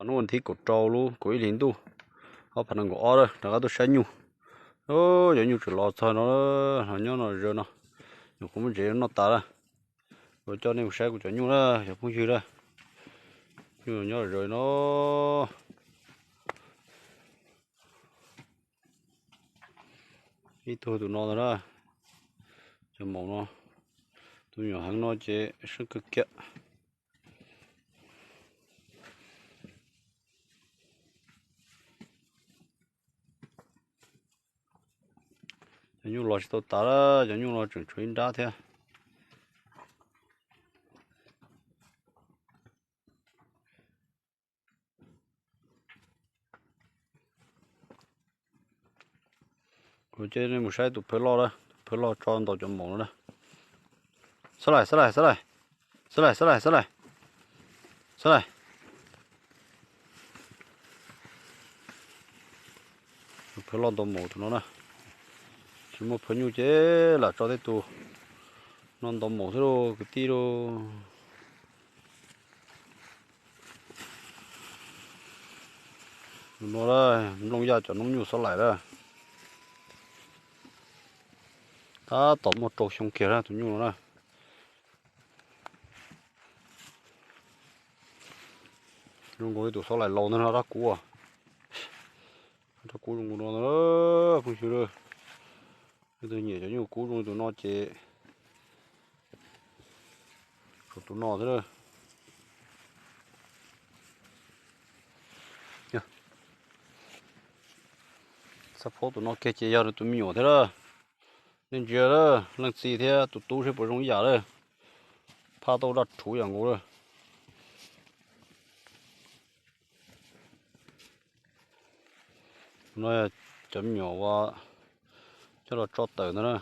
Hnub vas thib kaum rau lub kaum ib hlis ntuj, ob phav nees nkaum ob, rov qab tuaj saib nyuj. Cov nyuj tseem los txog no, nyob no zaws no, nyuam qhuav muab ntsev noj tas lawm. Kuv coj nej mus saib kuv cov nyuj na, cov phooj ywg na. Nyuj nyob zaws no. Ib tug tus no ntag na, cov maum no, tus me nyuam heev no ces seeb kawg kiag. Cov nyuj los tsis tau tas lawm, cov nyuj no tseem tshuav ib nrab thiab. Kuv coj nej mus saib tus phawj loj na, tus phawj loj tso ntaus cov maum no na. Xab laim, xab laim, xab laim, xab laim, xab laim, xab laim, xab laim. Tus phawj loj ntaus maum tus no na. Tsis muaj phawj nyuj ces lam tso tej tus no ntaus maum xwb lauj kwv tij lauj. Tus no nplooj yaj cov noob nyuj xab laim lawm. Tab tom muaj rau xyoo kiag na tus nyuj no na. Zoo nkaus li tus xab laim laus ntag no, dab kub, dab kub zoo nkaus no na, phooj ywg. Leej twg nyiam cov nyuj kub zoo li tus no ces tshuav tus no thiab. Xab phob tus no kiag ces yog nws tus me nyuam thiab lawm. Nej ntsia lawm, leej txiv thiab tus tub seb puas zoo ib yam lawm. Phaj tau daj rhuv yam nkaus lawm. Tus no cov me nyuam uas coj los tso tawm ntag na.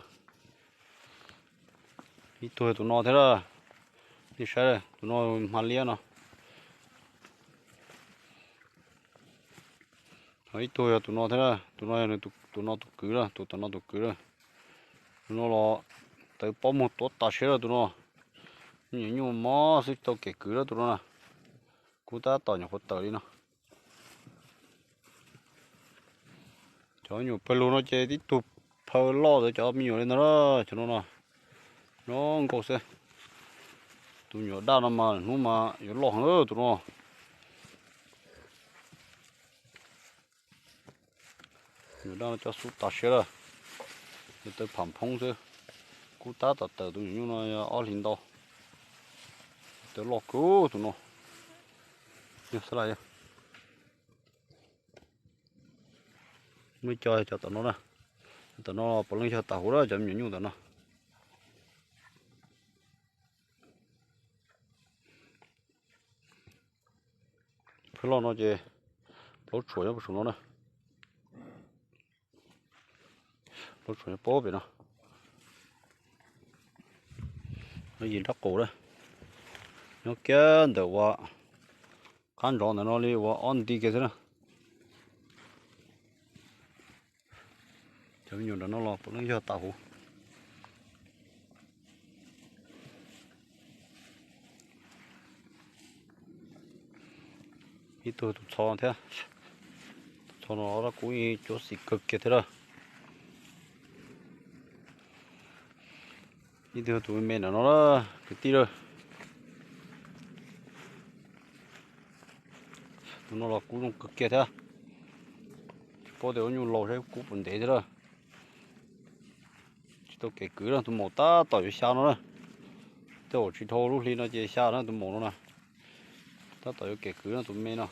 Ib tug yog tus no thiab na. Nej saib, tus no hma liab no. Ho ib tug yog tus no thiab na, tus no yog nws tus, tus no tus kwv na, tus tom no tus kwv na. Tus no los tawv pob muag tuav tas siab lawm tus no. Me nyuam nyuj mob xwb tsis tau kev kwv lawm tus no na. Kub tab tom nyuam qhuav tawm li no. Cov me nyuam pawg lug no ces tib tug phaw loj ntawd cov me nyuam li ntawd na, cov no no. Nyob nkaus xwb. Tus me nyuam daj no mas hnub mas yuav loj heev tus no. Me nyuam daj no cov xub tas siab lawm, yuav tawv pham phoob xwb. Kub tab tom tawm tus me nyuam nyuj no ob hlis ntau. Tawv loj kawg tus no. Yog xab laim yog. Muaj ib co cov tom no na, cov tom no puav leej yog tas huv lawm cov me nyuam nyuj tom no. Phaw loj no ces plaub tshuam nyob puag saum no na. Plaub tshuam nyob puag pem no. Nyob yim nrab qaum na, nyob kiag ntawm uas qab ntsov ntawm no li uas ob nti kiag xwb na. Cov me nyuam nram no los puav leej yog tas huv. Ib tug tus txho thiab. Tus txho no dab kub cuab xim kawg kiag thiab lawm. Ib tug tus me me nram no na, kwv tij lawm. Tus no los kub zoo kawg kiag thiab. Tsis paub tias ua nyuj laus saib kub puas ntev thiab lawm. Tsis tau kev kwv na, tus maum tab tom yuav xya no na. Tej zaum tsis dhau lub hli no ces xya na tus maum no na. Tab tom yuav kev kwv no tus me no.